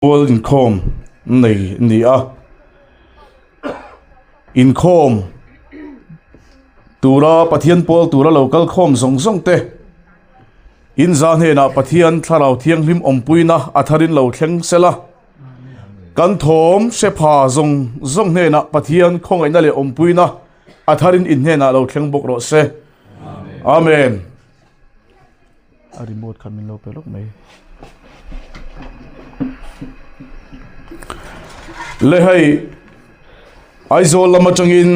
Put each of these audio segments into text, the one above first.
Mual inkhawm nei a ni a, inkhawm tura Pathian pawl tura lo kal khawm zawng zawng te in za hnenah Pathian thlarau thianghlim awmpuina a tharin lo thleng sel a, kan thawm hre pha zawng zawng hnenah Pathian khawngaihna leh awmpuina a tharin in hnenah lo thleng bawk rawh se. Amen. A remote kha min lo pe lawk mai. Le hei Aizawl lam atangin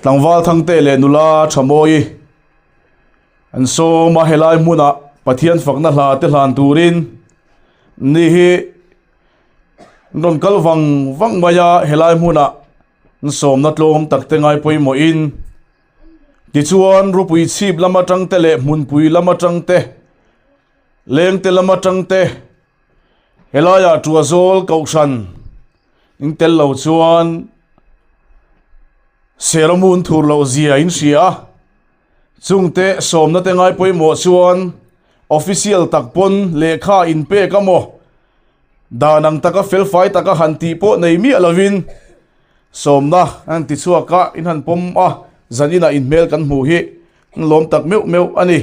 tlangval thangte leh nula Thamawi an sawm a helai hmunah Pathian fakna hla te hlan turin ni hi an rawn kal vang vang mai a helai hmunah an sawmna tlawm tak te ngai pawimawhin Tichuan, Rupui chhip lam atang te leh hmunpui lam atang te, lengte lam atang te, helaiah Tuazawl Kohhran in tel lo chuan Seramun thur loh zia in hria a, chungte sawmna te ngai pawimawh chuan official tak pawn lehkha in pek a maw, dan ang taka felfai taka han tih pawh nei miah lovin, Sawmna an ti chhuak a, in han pawm a, zan inah in hmel kan hmuh hi an lawm tak meuh meuh a ni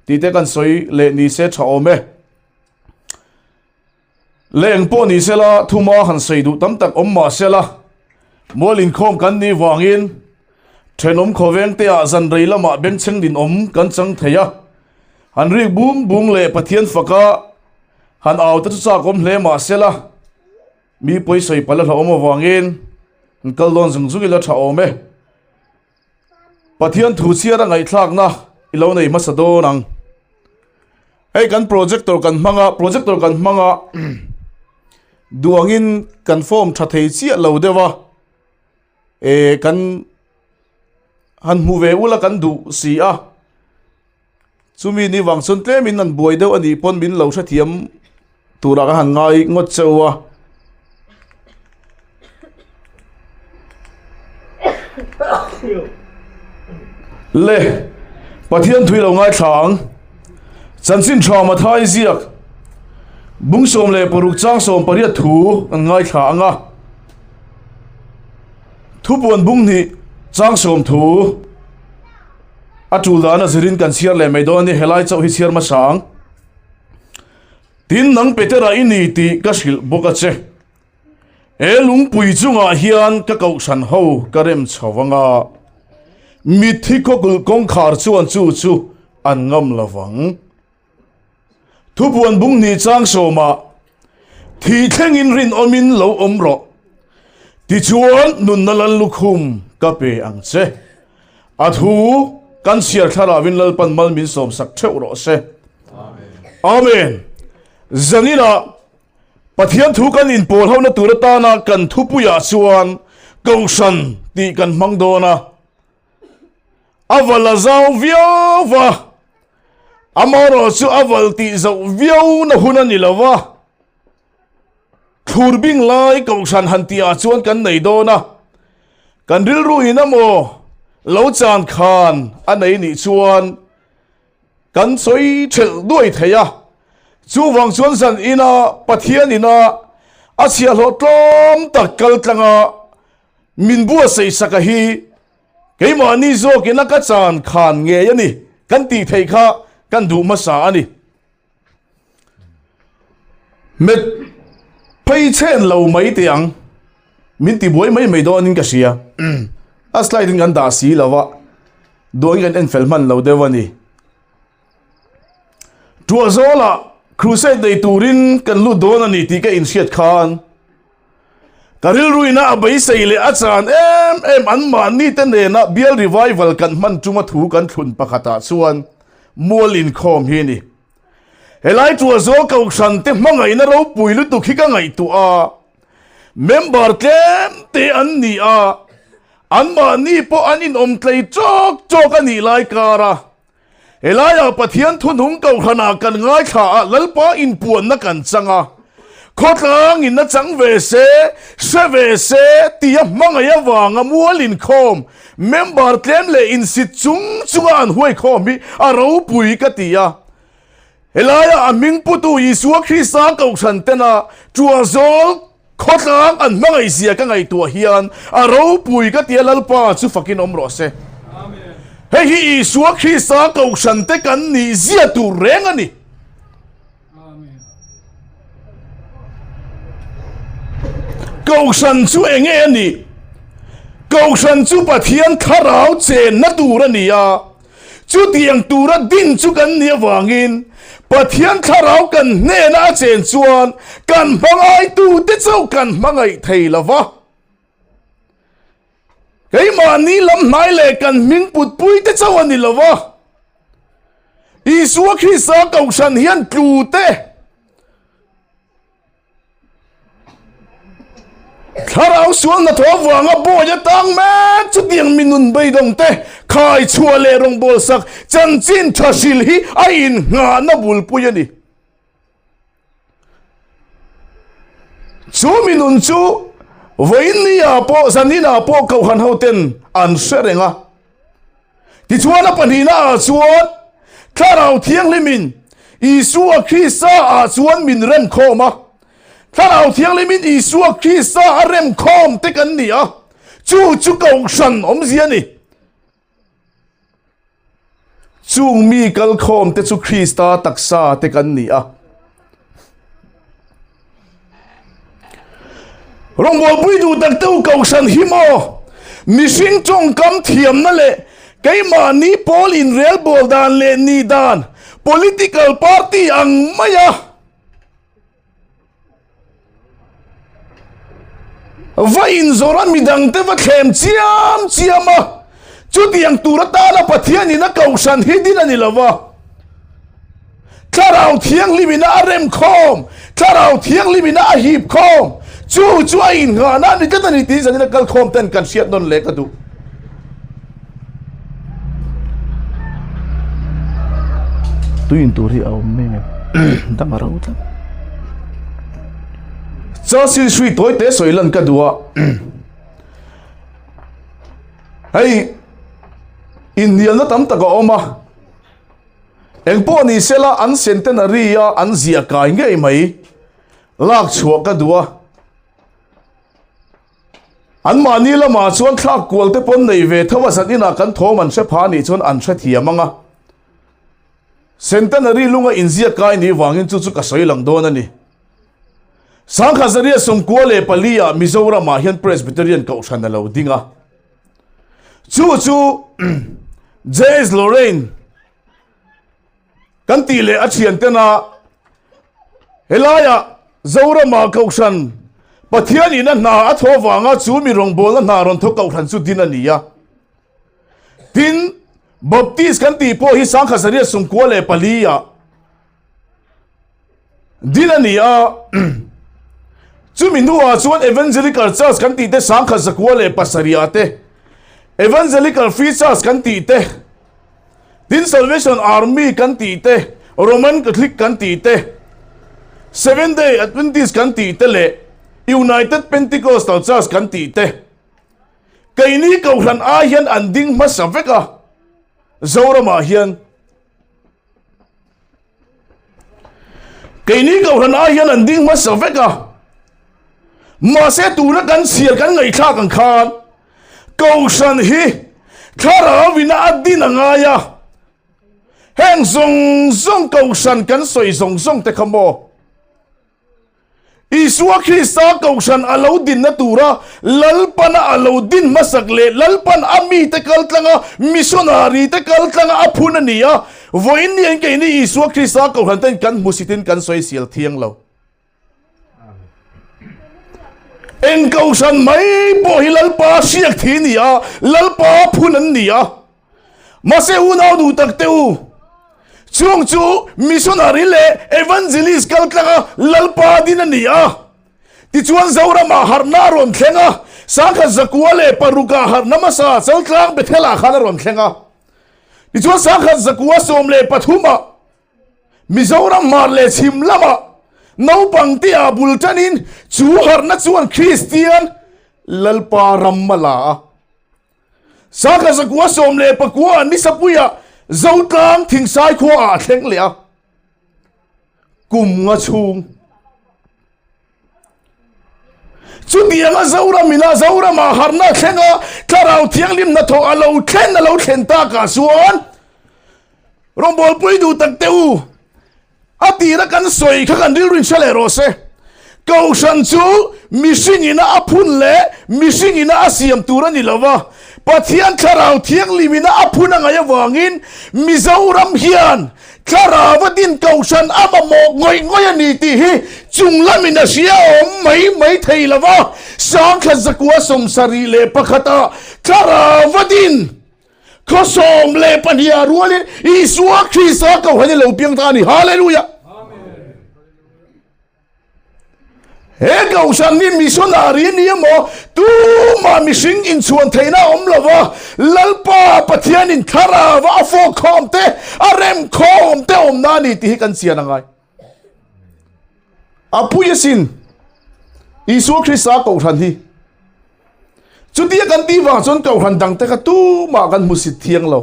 tih te kan sawi leh ni se tha awm e. Leng pawh ni sela thuma han sawi duh tam tak awm mah sela, mual inkhawm kan nih vangin thenawm khawveng te ah zan rei lamah bengchheng din awm kan chang thei a, han rik bung bung leh Pathian faka han au te chu chak awm hle mah sela, Mi pawisawi palh a hlauhawm avangin an kal dawn zung zung ila tha awm e. Pathian thu chhiar a ngaihthlakna i lo nei hmasa dawn ang. Hei kan projector kan hmang a, projector kan hmang a duangin kan form tha thei chiah lo deuh a, eh kan han hmu ve ula kan duh si a. Chumi ni vang chuan tlemin an buai deuh a nih pawn min lo hrethiam turah ka han ngai ngawt cheu a. Le, Pathian thui lo ngaithla ang. Chanchin tha Mathai ziak bung 16 chang 18 thu an ngaithla ang a. Thupuan bung hnih chang sawm thu. A tul dan a zirin kan chhiar leh mai dawn a ni, helai chauh hi chhiar hmasa ang. Tin, nang Petera i ni tih ka hrilh bawk a che. He lungpui chungah hian ka kohhran ho ka rem chho ang a, mitthi khawkulh kawngkhar chuan chu chu an ngam lo vang. Thupuan bung hnih chang sawmah, Thih thlengin rinawmin lo awm rawh, tichuan nunna lal lukhum ka pe ang che. A thu kan chhiar thlarauin Lalpan mal min sawmsak theuh rawh se. Amen. Zaninah Pathian thu kan inpawl hona tur atana kan thupuiah chuan Kohhran tih kan hmang dawn a. A val a zau viau va, amaherawh chu a val tih zoh viau na hun a ni lo va, thlur bing lai kohhran han tih ah chuan kan nei dawn a, kan rilru in amaw lo chan khan a nei nih chuan kan sawi thelh duai thei a, chuvang chuan zan ina Pathian ina a chhiahhlawh tlawm tak kal tlanga min buatsaih saka hi Keimahni zawkin a ka chan khan ngei a ni kan tih theih kha kan duh hmasa a ni. Met phei chhen lo mai teh ang, min ti buai mai mai dawnin ka hria. A slide in kan dah si lo a, duangin kan en fel hman lo deuh a ni. Tuahzawlah crusade nei turin kan lut dawn a ni tih ka inhriat khan ka rilruina a beisei leh a chan em em anmahni te nena bial revival kan hman tuma thu kan thlun pakhatah chuan mual inkhawm hi a ni. Helai Tuahzawl Kohhran te hmangaihna ropui lutuk hi ka ngaihtuah a, member tlem te an ni a, anmahni pawh an inawm tlei tawk tawk a nih lai kar a, Helaiah Pathian thunung kohhranah kan ngaithla a, Lalpa inpuanna kan chang a. Khawtlangin a chang ve se, hre ve se tia hmangaih avanga mual inkhawm, member tlem leh insit chung chunga an huaikhawm hi a ropui ka ti a. Helaia a hming putu Isua Krista Kohhran tena Ṭuahzawl khawtlang an hmangaihzia ka ngaihtuah hian a ropui ka tia Lalpa chu fakin awm rawh se. Hei hi Isua Krista Kohhran te kan nih zia tur reng a ni. Kohhran chu eng nge a nih? Kohhran chu Pathian thlarau chenna tur a ni a. Chutiang tura din chu kan nih avangin Pathian thlarau kan hnena a chen chuan kan hmangaitute chauh kan hmangaih thei lo va. Keimahni lam hnai leh kan hming putpuite chauh a ni lo va. Isua Krista Kohhran hian tlute Thlarau sual hnathawh avanga bawi atang mek chutiang mi nun beidawng te khai chhuah leh rawngbawlsak chanchin tha hril hi a innghahna bulpui a ni. Chu mi nun chu vawiin ni ah pawh zanin ah pawh kohhran ho ten an hre reng a. Tichuan a pahnihna ah chuan Thlarau Thianghlimin Isua Krista ah chuan min remkhawm a. Thlarau Thianghlimin Isua Krista a remkhawm te kan ni a, chu chu kohhran awmzia a ni. Chung mi kalkhawm te chu Krista taksa te kan ni a. Rawngbawlpui duh tak te u kohhran hi maw? Mihring tawngkam thiamna leh keimahni pawl inrelbawl dan leh nih dan political party ang maia va inzawrh a midangte va thlem chiam chiam a, chutiang tur atana Pathianin a kohhran hi din a ni lo va. Thlarau Thianghlim ina a rem khawm, Thlarau Thianghlim ina a hip khawm, chu chu a innghahna a ni tlat a ni tih zanin a kal khawm ten kan hriat nawn leh ka duh. Tui in tur hi a awm mai em dang a ro tlat. Chelsea sui tawi te sawi lan ka duh a. Hei inhnialna tam tak a awm a. Engpawh ni sela an centenary a an ziah kai ngei mai lak chhuah ka duh a. Anmahni lamah chuan thlak kual te pawn nei ve tho a zan inah kan thawm an hre pha anih chuan an hrethiam ang a. Centenary lunga inziak kai nih vangin chu chu ka sawi lang dawn a ni. Sangkhat Zaria 94 ah Mizoramah hian Presbyterian Kohhran a lo ding a. Chu chu JS Lorraine kan tih leh a thian tena helaiah Zorama Kohhran Pathian in a hna a thaw vanga chu mi rawngbawlna hna rawn thawk Kohhran chu din a ni a. Tin, Baptist kan tih pawh hi 1994 ah Din a ni a, chumi hnuah chuan Evangelical Church kan tih te 1907 ah te, Evangelical Free Church kan tih te, tin Salvation Army kan tih te, Roman Catholic kan tih te, Seventh Day Adventist kan tih te leh United Pentecostal Church kan tih te keini Kohhran ai hian an ding hmasa vek a, Zoramah hian. Keini Kohhran ai hian an ding hmasa vek a, mahse tuna kan chhiar kan ngaihthlak ang khan Kohhran hi thlarau ina a din a ngai a, heng zawng zawng Kohhran kan sawi zawng zawng te kha maw? Isua Krista Kohhran a lo dinna tura Lalpana a lo din hmasak leh Lalpan a mite kal tlanga missionary te kal tlanga a phun a ni a, vawiin ni an keini Isua Krista Kohhran ten kan hmusitin kan sawi sial thiang lo. Eng Kohhran mai pawh hi Lalpa hriak thi ni a, Lalpa phun an ni a. Mahse unau duh tak te u, chung chu missionary leh evangelist kal tlanga Lalpa din a ni a. Tichuan Zoramah harhna a rawn thleng a, 1906 ah harhna hmasa Chaltlang Bethel-ah khan a rawn thleng a. Tichuan 1913 ah Mizoram hmar leh chhim lamah naupang te ah bul tanin chu harhna chuan Kristian Lalpa ram a la a. Sangha 1919 ah Nisapuiah Zotlang Thingsai khua ah a thleng leh a. Kum nga chhung. Chutianga Zoram ina Zorama harna thlenga Thlarau Thianghlim hnathawh a lo thlen a lo thlen takah chuan rawngbawlpui duh tak te u a tira kan sawi kha kan rilru in hre leh rawh se. Kohhran chu mihring ina a phun leh mihring ina a siam tur a ni lo va, Pathian Thlarau Thianghlim ina a phun a ngaih avangin Mizoram hian Thlarau a din kohhran a mamawh ngawih ngawih a ni tih hi chung lamin a hria awm mai mai thei lo va, Sangkhat zakua 71 ah Thlarau a din khaw 12 ah rualin Isua Krista kohhran i lo piang ta a ni. Hallelujah! He kohhran hi missionary a ni emaw, tumah mihring inchhuan theihna a awm lo va, Lalpa Pathianin thlarauva a fawkkhawm te, a remkhawm te awmna a ni tih hi kan chian a ngai. A pui asin Isua Krista kohhran hi. Chutia kan tih vang chuan kohhran dangte kha tumah kan hmusit thiang lo.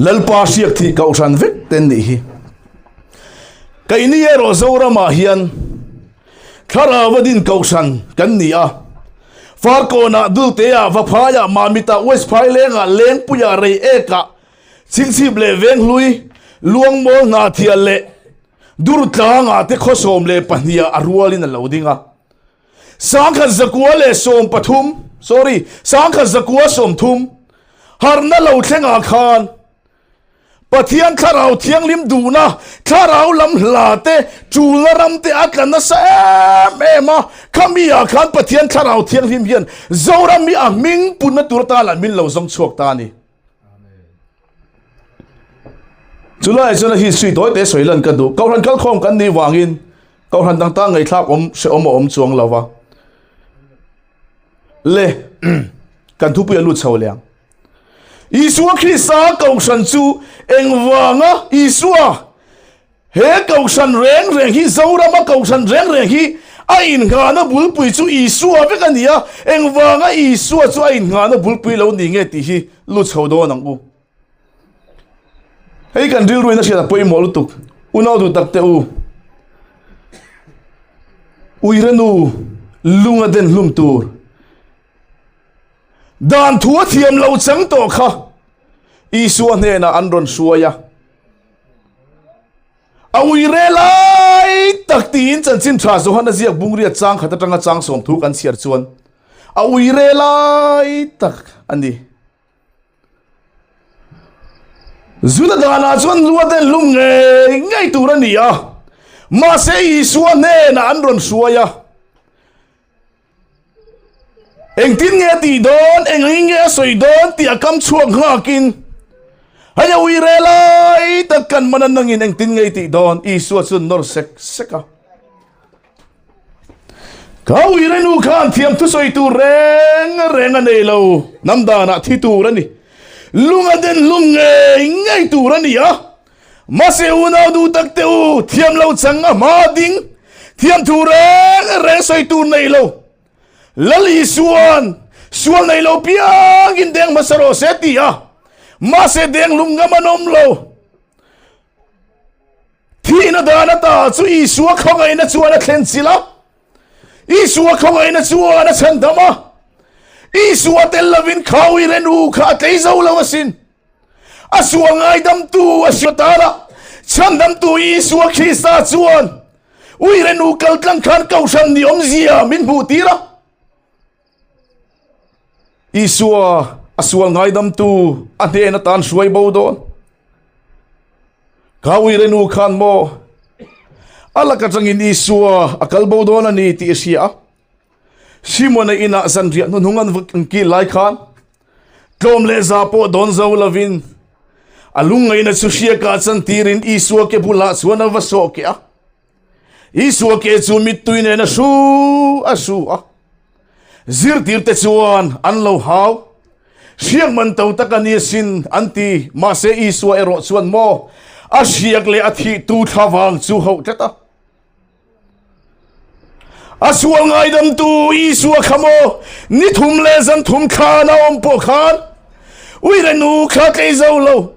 Lalpa hriak thih kohhran vek ten nih hi. Keini erawh Zoramah hian thlarau a din kohhran kan ni a. Farkawnah, Dulteah, Vaphaiah, Mamitah, West Phailengah, Lengpuiah, Reiekah, Chhingchhip leh Venghlui, Luangmawl, Hnahthial leh Durtlangah te khaw 12 ah a rualin a lo ding a. 1913, sorry, 1930, harhna lo thlengah khan Pathian Thlarau Thianghlim duhna, Thlarau lam hla te, tulna ram te a tla nasa em em a. Khami ah khan Pathian Thlarau Thianghlim hian Zoram hi a hming punna tur atan ah min lo zawng chhuak ta a ni. Chulai chuan a history tawi te sawi lan ka duh. Kohhran kalkhawm kan nih vangin Kohhran dang tan ngaihthlak awm hrehawm a awm chuang lo va. Le kan thupui a lut chho leh ang. Isua Krista kohhran chu engvanga Isua he kohhran reng reng hi Zorama kohhran reng reng hi a innghahna bulpui chu Isua vek a ni a, engvanga Isua chu a innghahna bulpui lo ni nge tih hi lut chho dawn ang u. Hei kan rilruin a hriat a pawimawh lutuk. Unau duh tak te u. Uire nu lung a den hlum tur. Dan thu a thiam lo chang tawh kha Isua hnenah an rawn hruai a. A uire lai tak tiin chanchin tha Johana ziak bungriat chang khat atanga chang sawm thu kan chhiar chuan a uire lai tak a ni. Juda danah chuan lu a den hlum ngei ngei tur a ni a, mahse Isua hnenah an rawn hruai a. Engtin nge a tih dawn, engangin nge a sawi dawn tih a kam chhuak nghakin, Hei a ui rel ai tak kan man a nangin engtin nge i tih dawn? Isua chuan nawr sek sek a. Ka uire nu khan thiam thusawi tur reng reng a nei lo, hnam danah thi tur a ni. Lung a den hlum ngei ngei tur a ni a. Mahse unau duh tak te u, thiam lo chang a hma ding, thiam thu reng reng sawi tur nei lo. Lal Isuan sual nei lo piangin deng hmasa rawh se ti a, mahse deng hlum ngam an awm lo. Thihna dan ata chu Isua khawngaihna chuan a thlen chilh a, Isua khawngaihna chuan a chhandam a, Isua tel lovin khawi renu kha a tlei zo lo asin. A sual ngaidamtu a hria tan a, chhandamtu Isua Krista chuan ui renu kaltlang khan kohhran ni awmzia min hmuhtir a. Isua a sual ngaidamtu a hnen atan hruai bo dawn. Ka uire nu khan maw a lak atangin Isua a kal bo dawn a ni tih a hria a. Simona inah zanriah hnuhnung an va kil lai khan tlawm leh za pawh dawn zo lovin a lungngaihna chu hriakah chantirin Isua ke bulah chuan a va sawh keh a. Isua ke chu mittui nen a hru a hru a. Zirtirte chuan an lo hau. Hriak man to tak a ni asin an ti. Mahse Isua erawh chuan maw a hriak leh a thih tu thlavang chu hauh tlat a. A sual ngaidamtu Isua kha maw ni thum leh zan thum thlan a awm pawh khan uire nu kha tlei zo lo.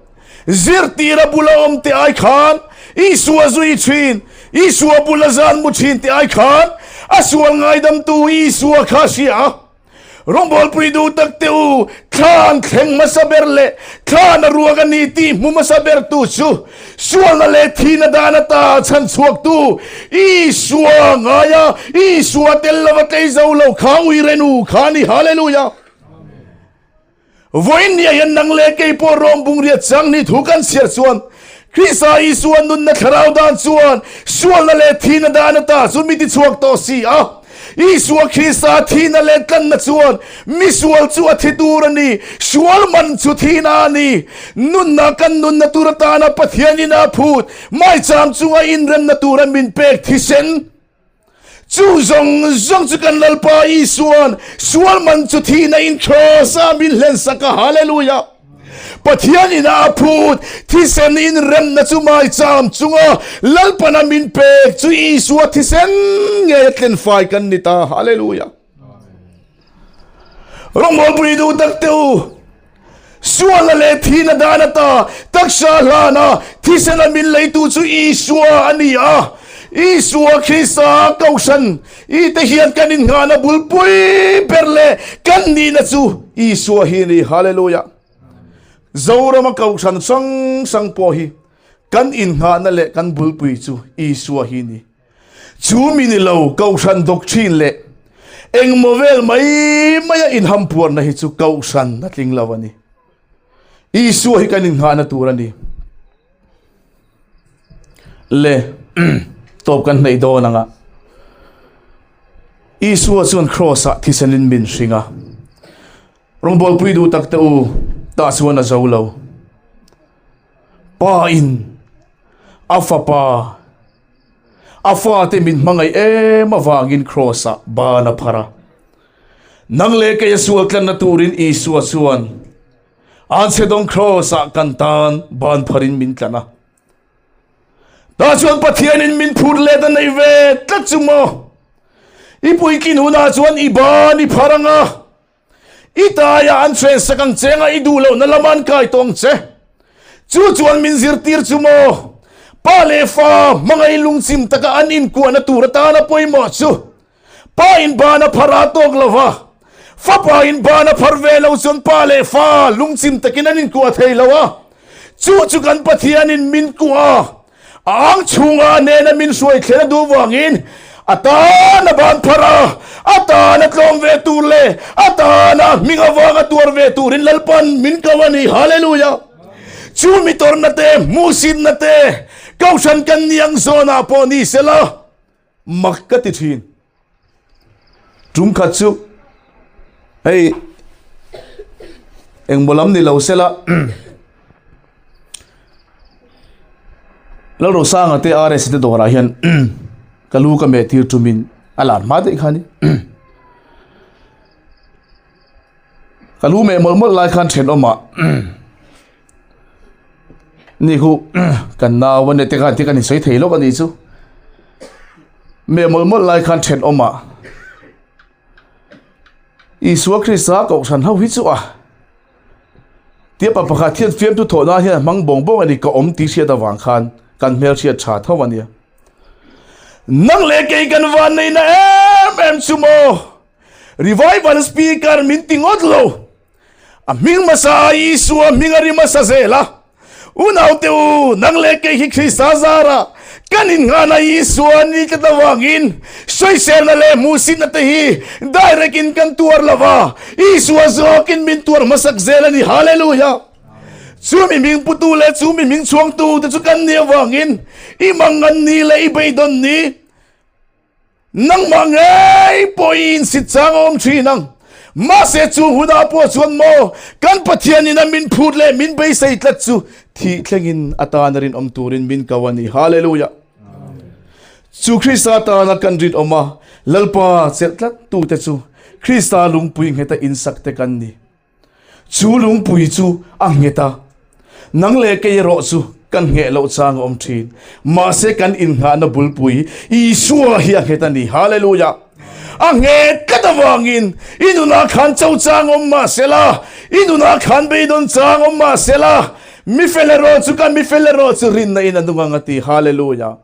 Zirtira bula awm te ai khan Isua zui thin, Isua bula zan mu thin te ai khan a sual ngaidamtu Isua kha a hria a. Rawngbawlpui duh tak te u, thlan thleng hmasa ber leh thlan a ruak a ni tih hmu hmasa bertu chu sualna leh thihna dan ata chhan chhuaktu Isua ngaia Isua tel lova tlei zo lo kha uirenu kha a ni. Hallelujah! Vawiin nia hian nang leh kei pawh Rom bungriat chang ni thu kan chhiar chuan Krista Isua nunna thlarau dan chuan sualna leh thihna dan ata chu mi tichhuak tawh si a. Isua Krista thihna leh tlanna chuan mi sual chu a thi tur a ni, sual man chu thihna a ni. Nunna kan nunna tur atana Pathianin a phut maicham chunga inremna tura min pek thisen Chu zawng zawng chu kan Lalpa Isua'n sual man chu thihna in Kraws ah min hlensak a, Hallelujah! Pathian in a phut thisen in remna chu maicham chunga Lalpana min pek chu Isua thisen ngei a tlenfai kan ni ta, Hallelujah! Rawngbawlpui duh tak teh u, sualna leh thihna dan ata taksa hlana thisena min leitu chu Isua a ni a. Isua Krista Kohhran i te hian kan innghahna bulpui ber leh kan nihna chu Isua hi a ni. Hallelujah! Zorama Kohhran hrang hrang pawh hi kan innghahna leh kan bulpui chu Isua hi a ni. Chu mi ni lo Kohhran doctrine leh engmaw vel mai maia inhampuarna hi chu Kohhran a tling lo a ni. Isua hi kan innghahna tur a ni. Le tawp kan hnaih dawn anga Isua chuan Kraws-ah thisenin min hring a. Rawngbawlpui duh tak te u, tah chuan a zo lo. Pa in a fapa a fate min hmangaih em avangin Kraws ah ban a phar a. Nang leh kei a sual tlanna turin Isua chuan Anchhedawng Kraws ah kan tan ban pharin min tlan a. Tah chuan Pathianin min phut let a nei ve tlat chu maw? I puitlin hunah chuan i ban i phar ang a. I taia an hren sak ang che nga i duh lohna lama an kai tawh ang che. Chu chuan min zirtir chu maw? Pa leh fa hmangaih lungchim taka an inkuahna tur atana pawimawh chu pa in ban a phar a tawk lo va, fapa in ban a phar ve lo chuan pa leh fa lungchim takin an inkuah thei lo a. Chu chu kan Pathianin min kuah a. A ang chhunga a nena min hruai thlen a duh vangin a tan a ban phar a, a tan a tlawm ve tur leh a tana hming avanga tuar ve turin Lalpan min ko a ni. Hallelujah! Chu mi tawrhna te, hmuhsitna te, Kohhran kan ni ang zawnah pawh ni sela mak ka ti thin. Tum khat chu hei engmaw lam ni lo sela Lalrosanga te RS te dawrah hian ka lu ka meh tir tumin a lar hma daih kha ni ka lu meh mawlh mawlh lai khan thenawmah Ni khu kan nau a nia te khan ti kan insawi thei lawk a nih chu. Meh mawlh mawlh lai khan thenawm ah Isua Krista kohhran ho hi chu a tia pa pakhat hian fiamtu thawh nan hian a hmang bawng bawng a ni ka awm tih hriat avang khan kan hmelhriat tha tho a nia. Nang leh kei kan van neihna em em chu maw revival speaker min ti ngawt lo. A hming hmasa Isua hming a ri hmasa zel a. Unaute u, nang leh kei hi Krista zara kan innghahna Isua ni tlat avangin sawiselna leh hmuhsitna te hi direct in kan tuar lo va, Isua zawkin min tuar hmasak zel a ni. Hallelujah! Chu mi hming putu leh chu mi hming chhuangtu te chu kan nih avangin i mangan ni leh i beidawn ni Nangmah ngei pawh i insit chang a awm thin ang. Mahse chu hunah pawh chuan maw kan Pathianin a min phut leh min beisei tlat chu thih thlengin a tana rinawm turin min ko a ni. Hallelujah! Chu Krista tana kan rinawm a, Lalpa chelh tlat tute chu Krista lungpui ngheta insak te kan ni. Chu lungpui chu a nghet a, nang leh kei erawh chu kan ngheh loh chang a awm thin. Mahse kan innghahna bulpui Isua hi a nghet a ni. Hallelujah! A nghet tlat avangin i nunah khan cho chang awm mah sela, i nunah khan beidawn chang awm mah sela, mi fel erawh chu ka mi fel erawh chu rinna in a nung ang a ti. Hallelujah!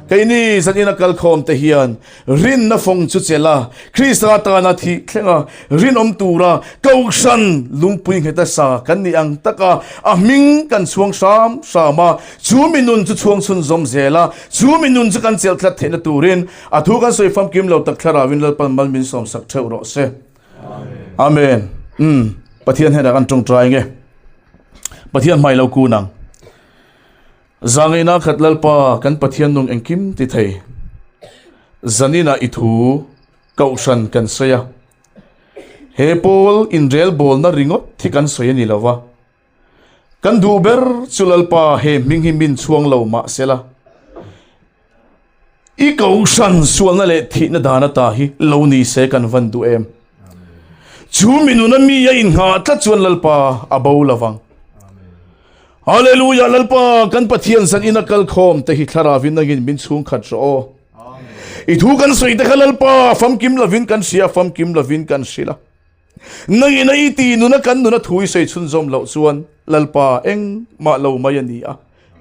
Keini zanin a kalkhawm te hian rinna fawng chu chelh a, Krista atana thih thleng a, rinawm tura Kohhran lungpui nghet a sa kan nih ang taka a hming kan chhuang hram hram a, chu mi nun chu chhuang chhunzawm zel a, chu mi nun chu kan chelh tlat theihna turin a thu kan sawi famkim lo tak thlarauin Lalpan mal min sawmsak theuh rawh se. Amen. Umm Pathian hnenah kan tawngtai nge. Pathian hmai lo kun ang. Zangaihna khat Lalpa kan Pathian nung engkim ti thei. Zaninah i thu Kohhran kan sawi a. He pawl inrelbawlna ringawt hi kan sawi a ni lo va. Kan duh ber chu Lalpa he hming hi min chhuang lo mah sela, i Kohhran sualna leh thihna dan ata hi lo ni se kan van duh em? Chu mi nuna mi a inngah tlat chuan Lalpa a bo lo vang. Hallelujah Lalpa kan Pathian zan ina kal khawm te hi thlarau in nangin min chhung khat rawh aw. I thu kan sawi te kha Lalpa famkim lovin kan hria famkim lovin kan hrilh a. Nangin a i ti nuna kan nuna thu i sawi chhunzawm loh chuan Lalpa engmah lo mai a ni a.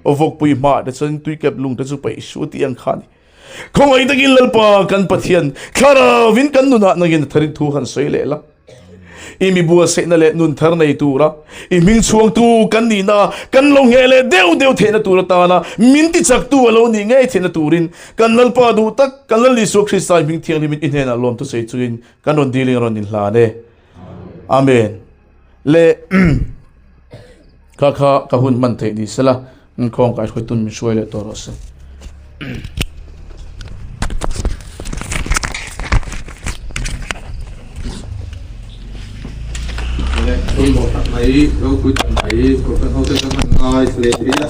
Vawkpui hmah te chuan tuikep lung te chu paih su tih ang kha a ni. Khawngaih takin Lalpa kan Pathian thlarau in kan nunah nangin a tharin thu han sawi leh la. I mi buatsaihna leh nun thar nei tura i hming chhuangtu kan nihna kan lo ngheh leh deuh deuh theihna tur atana min tichaktu a lo nih ngei theihna turin kan Lalpa duh tak kan Lal Isua Krista i hming thianghlimin i hnenah lawmthu sawi chungin kan rawn diling rawn inhlan e. Amen. Le kha kha ka hun hman theih ni sela khawng kai hruai tun min hruai leh tawh rawh se. Pawimawh tak mai, ropui tak mai, Kohhran hote chuan an ngai hle thei a.